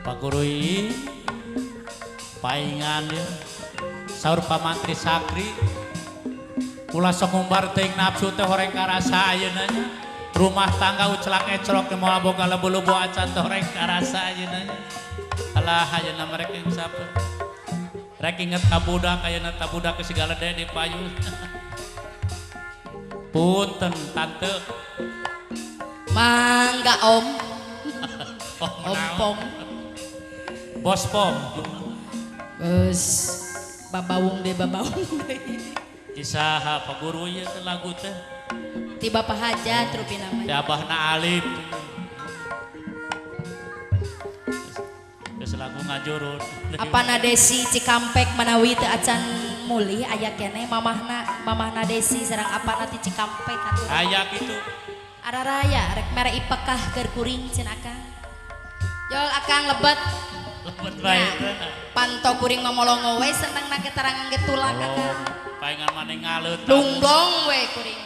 Pak Guru paingan ya. Saur Pak Mantri Sakri ulah sok ngumbar teuing nafsu teh horeng karasa ayeuna nya. Rumah tangga ucelak ecrok moal boga lebu-lebu acan teh horeng karasa ayeuna nya. Alah ayeuna mereka insaf. Rek inget ka budak ayeuna ta budak geus galede di payun. Punten tante. Mangga om. Ompong. Bos pom. Bos babawung deh babawung deh. Isaha Pak Guru ieu teh lagu teh. Ti Bapak Hajat rupina mah. Ti Abahna Alif. Geus lagu ngajurun. Apana Desi Cikampek manawi teu acan mulih aya keneh mamahna, mamahna Desi sareng apana ti Cikampek atuh. Aya kitu. Araraya rek mere ipekah keur kuring cenah akang. Jol akang lebet. Lebet bae. Panto kuring mah molongo we senengna ge tarangan ge tulak akang. Paingan maneh ngaleut. Dungdong we kuring.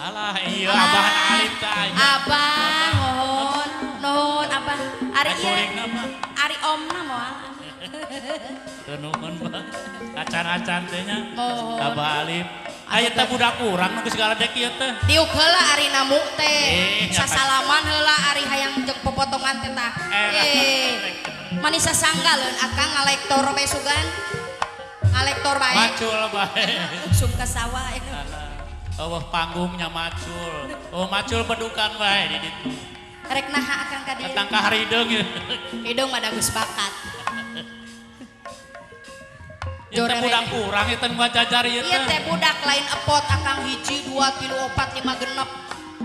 Alah iya abah Alif teh aya. Abah nuhun, nuhun abah. Ari ieu ari omna moal. Teu nuhun bah. Acan-acan teh nya. Abah Alif. Aya teh budak urang nu geus galedek ieu teh. Diuk heula ari namu teh. Sasalaman heula ari hayang jeung popotongan teh tah. Manis sasanggaleun akang ngalektor bae sugan. Ngalektor bae. Macul bae. Usum ka sawah. Eueuh panggungnya macul. Oh macul bedukan bae di ditu. Rek naha akang ka dieu? Datang ka harideung. Hideung mah da geus bakat. Ieu teh budak urang ieu teh nu ngajajar ieu teh. Ieu teh budak lain epot akang 1 2 3 4 5 genep.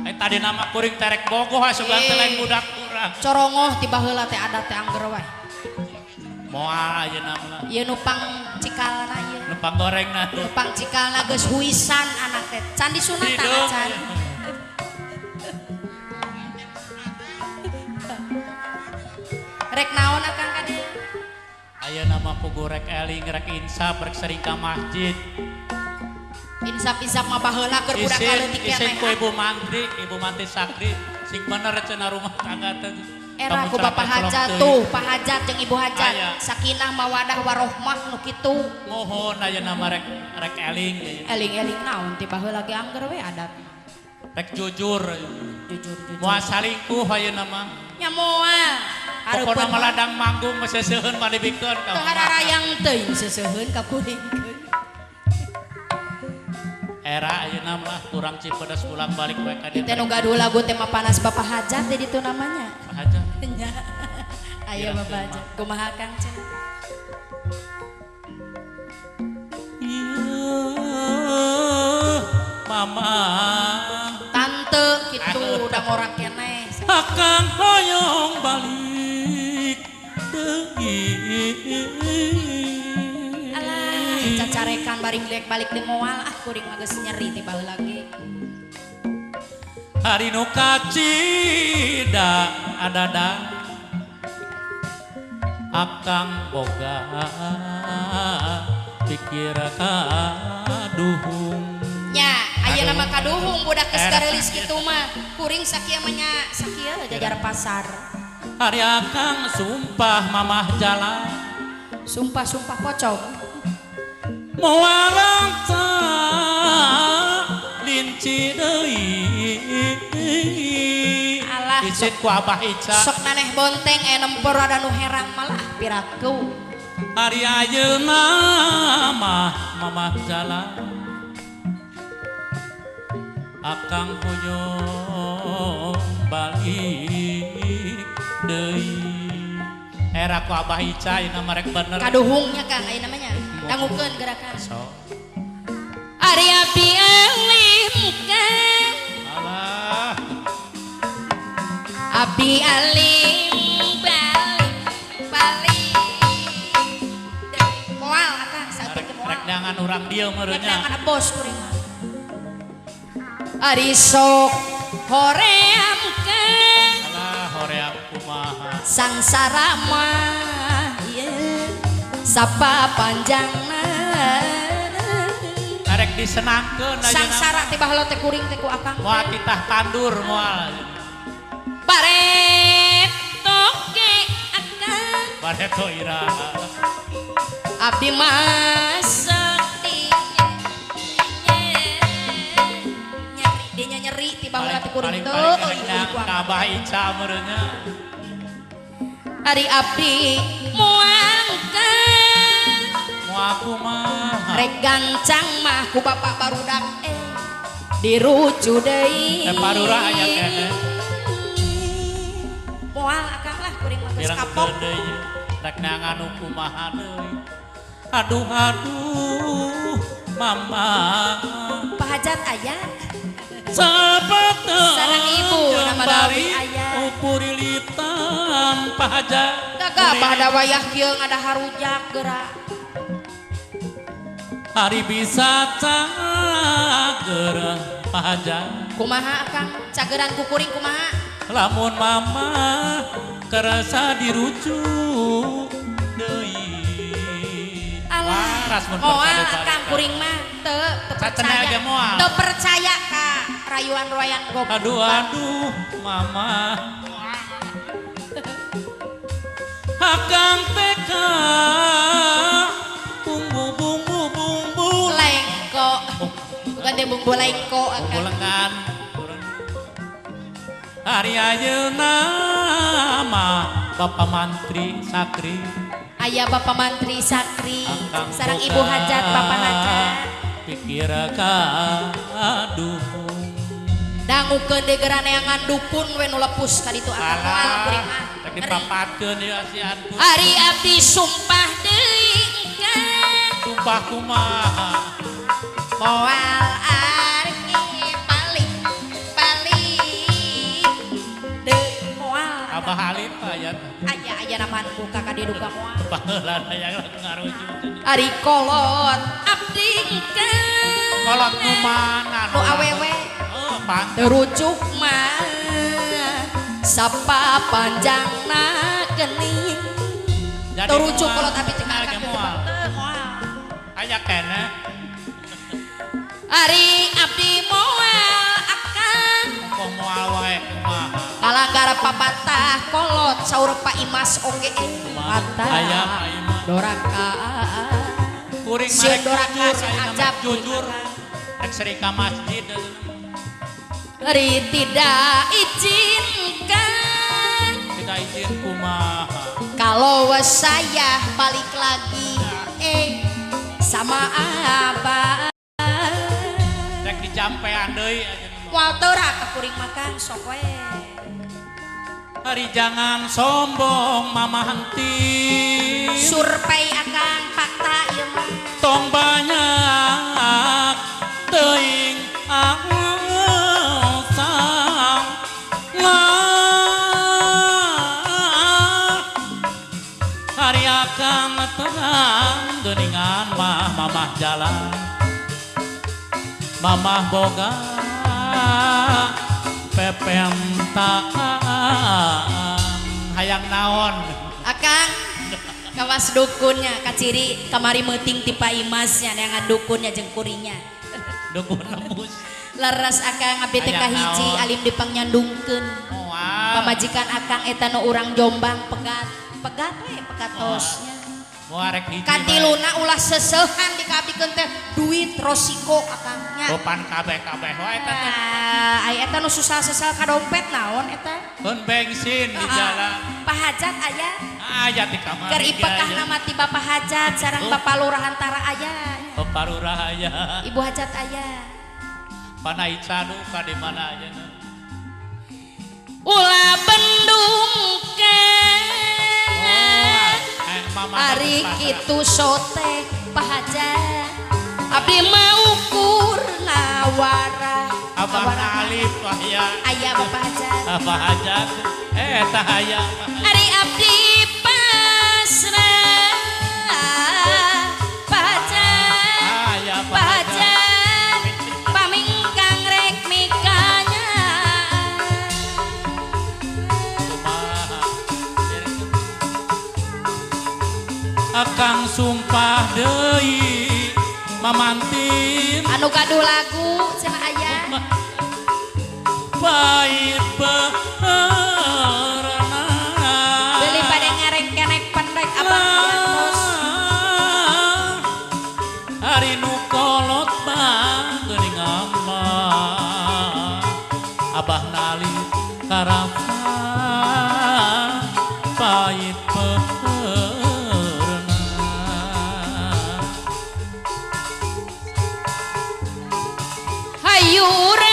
Eh tadi nama kuring terek bogoh asugan teh lain budak urang. Corongoh ti baheula teh adat teh angger wae. Moal ayeuna mah. Ieu nu pang cikalna ieu. Nu pang gorengna. Nu pang cikalna geus huisan anak teh. Can disunatan acan. Rek naon akang ka dieu? Ayeuna mah puguh rek eling rek insaf rek sering ka masjid. Insaf-insaf mah baheula keur budak leutik keneh. Isin ku Ibu Mantri Sakri sing bener cenah rumah tangga teh. Era ku Bapak Hajat tuh, Pak Hajat jeung Ibu Hajat. Sakinah mawadah warohmah nu kitu. Mohon ayeuna mah rek rek eling. Eling-eling naon ti baheula ge angger we adat. Rek jujur. Jujur. Moal salingkuh ayeuna mah. Nya moal. Pokona mah ladang manggung mah seseuheun mah dibikeun ka. Teu hararayang teuing seseuheun ka kuringkeun. Era ayeuna mah kurang Cipedes pulang balik we ka dieu. Teh nu gaduh lagu teh mah panas Bapak Hajat di ditu namanya. Pak Hajat. Nya. Ayo Bapak Hajat. Kumaha Kang cenah? Mama. Tante kitu udah ngorak keneh. Akang hoyong balik deui. Alah, cacarekan baring lek balik di moal ah kuring mah geus nyeri ti baheula ge. Hari nu kacida adada akang boga pikir kaduhung. Nya, ayeuna mah kaduhung budak geus gareulis kitu mah. Kuring sakieu mah nya sakieu jajar pasar. Hari akang sumpah mamah jalan. Sumpah-sumpah pocong. Moal langsa linci deui. Alah, isit ku Abah Ica. Sok maneh bonteng nempor ada nu herang malah piraku. Hari ayeuna mah mamah jalan. Akang hoyong balik deui. Era ku Abah Ica ayeuna mah rek bener. Kaduhungnya Kang ayeuna mah nya. Dangukeun gerakan. So. Ari abdi alim Kang. Alah. Abdi alim balik balik. Moal akang saeutik teh moal. Rek dangan urang dieu meureun nya. Rek dangan bos kuring. Ari sok hoream Kang. Alah hoream kumaha. Sangsara mah ieu sapa panjangna. Arek disenangkeun ayeuna. Sangsara teh baheula teh kuring teh ku akang. Moal titah tandur moal. Baret toke akang. Bareto iraha. Abdi masak dinya nyeri dinya nyeri tiba heula ti kuring teu paling ka Abah Ica meureunnya. Ari abdi muangkeun moal kumaha rek gancang mah ku bapak barudak dirucu deui. Parurah aya keneh. Moal akang lah kuring mah geus kapok. Rek neangan nu kumaha deui. Aduh aduh mama. Pak Hajat aya. Sapatna sareng ibu nama Dawi aya. Upurilitan Pak Hajat. Gagah pada wayah kieu ngada harujak geura. Hari bisa cager Pak Hajat. Kumaha akang cageran ku kuring kumaha? Lamun mama kerasa dirujuk deui. Alah, moal akang kuring mah teu percaya. Teu percaya ka rayuan-rayuan goblok. Aduh aduh mama. Akang TK bumbu bumbu bumbu lengko. Bukan teh bumbu lengko akang. Bumbu lengan. Hari ayeuna mah Bapak Mantri Sakri. Aya Bapak Mantri Sakri sareng Ibu Hajat Bapak Hajat. Pikir ka dukun. Dangukeun deui geura neangan dukun we nu lepus ka ditu akang moal kuring mah. Rek dipapatkeun ieu asian ku. Ari abdi sumpah deui engkang. Sumpah kumaha? Moal arki paling paling deui moal. Abah Alif aya. Aya aya naman buka ka dieu duka moal. Baheula aya ngarujuk. Ari kolot abdi engkang. Kolot nu mana? Nu awewe. Oh, pantes. Terucuk mah sapa panjangna geuning. Terucuk kolot abdi teh akang moal. Aya keneh. Ari abdi moal akang. Kok moal wae kumaha? Kalanggar papatah kolot saur Pak Imas oge patah. Aya Pak Imas. Doraka. Kuring mah rek doraka jujur, jujur. Rek seri ka masjid. Ari tidak izinkan. Tidak izin kumaha? Kalau saya balik lagi sama abah. Rek dijampean deui. Moal teu ra ka kuring makan sok we. Hari jangan sombong mama henti. Survei akang fakta ieu mah. Tong banyak teuing alasan. Hari akang terang geuningan mah mamah jalan. Mamah boga pepentaan hayang naon akang kawas dukunnya kaciri kamari meuting ti Pak Imasnya neangan dukunnya jeung kurinya dukun lembus leres akang abdi teh kahiji alim dipangnyandungkeun pamajikan akang eta nu urang Jombang pegat pegat we pekatosnya katiluna ulah seseuhan dikabdikeun teh duit rosiko akangnya. Bopan kabeh-kabeh wae eta teh. Ai eta nu susah-susah ka dompet naon eta? Keun bensin di jalan. Pak Hajat aya? Aya di kamar. Keur ipekahna mah ti Bapak Hajat sareng Bapak Lurah Antara aya. Bapak Lurah aya. Ibu Hajat aya. Pana Ica nu ka di mana ayeuna? Ulah bendung Ari kitu sote Pak Hajat abdi mau ukur ngawara. Abah Alif aya. Aya Bapak Hajat. Bapak Hajat eta aya. Ari abdi pasrah Pak Hajat. Aya Pak Hajat pamingkang rek mikanya. Akang sumpah deui mamantin anu gaduh lagu cenah aya bait beurna beli pada ngareng kenek pendem. Ari nu kolot mah geuning mah Abah Nali karasa pahit peurna. Hayu urang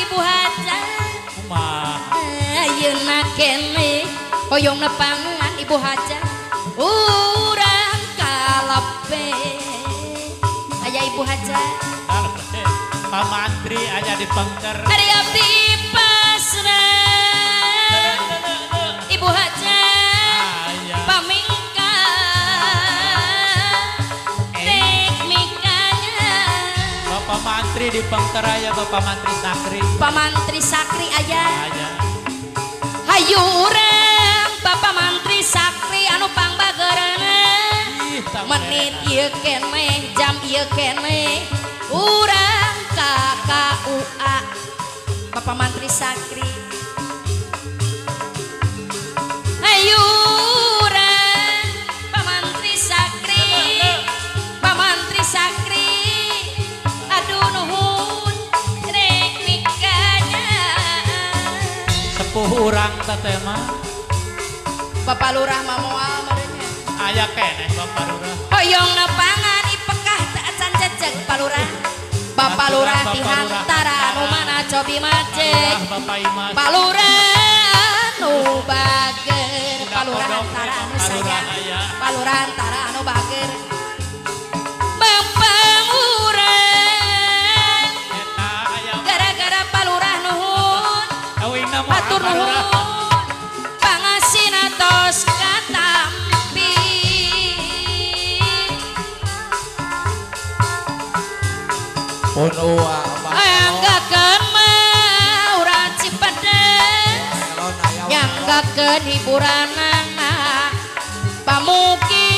Ibu Hajah Kumaha ayeuna keneh hoyong nepangan Ibu Hajah urang kalape aya Ibu Hajah Pak Mantri aya di pengker ari abdi pasrah Ibu Hajah pamingka rek mikanya Bapak Mantri di pengker aya Bapak Mantri Sakri Pak Mantri Sakri aya hayu urang Bapak Mantri Sakri anu pangbageurana menit ieu keneh jam ieu keneh urang ka KUA Bapak Mantri Sakri hayu urang Pak Mantri Sakri Pak Mantri Sakri aduh nuhun rek mikanya sepuh urang teh mah Bapak Lurah mah moal meureunnya aya keneh Bapak Lurah hoyong nepangan ipekah teu acan jejeg Pak Lurah Bapak Lurah dihantara nu mana cobi macet Pak Lurah nu bager Pak Lurah antara anu sayang Pak Lurah antara anu bager Bapak urang gara-gara Pak Lurah nuhun atur nuhun pangasina tos katampi pun uwa anggakeun mah urang Cipedes nyanggakeun hiburanana pamugi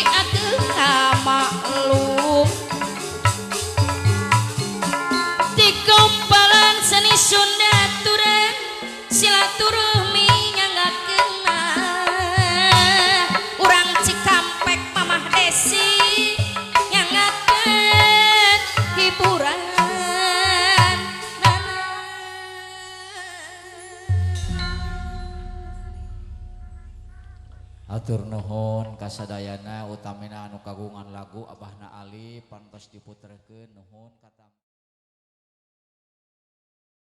atuh maklum di kumpalan seni Sunda turun silaturahmi nyanggakeunna urang Cikampek Mamah Desi nyanggakeun hiburan. Atur nuhun kasadayana utamina anu kagungan lagu Abahna Ali pantos diputerkeun nuhun katam.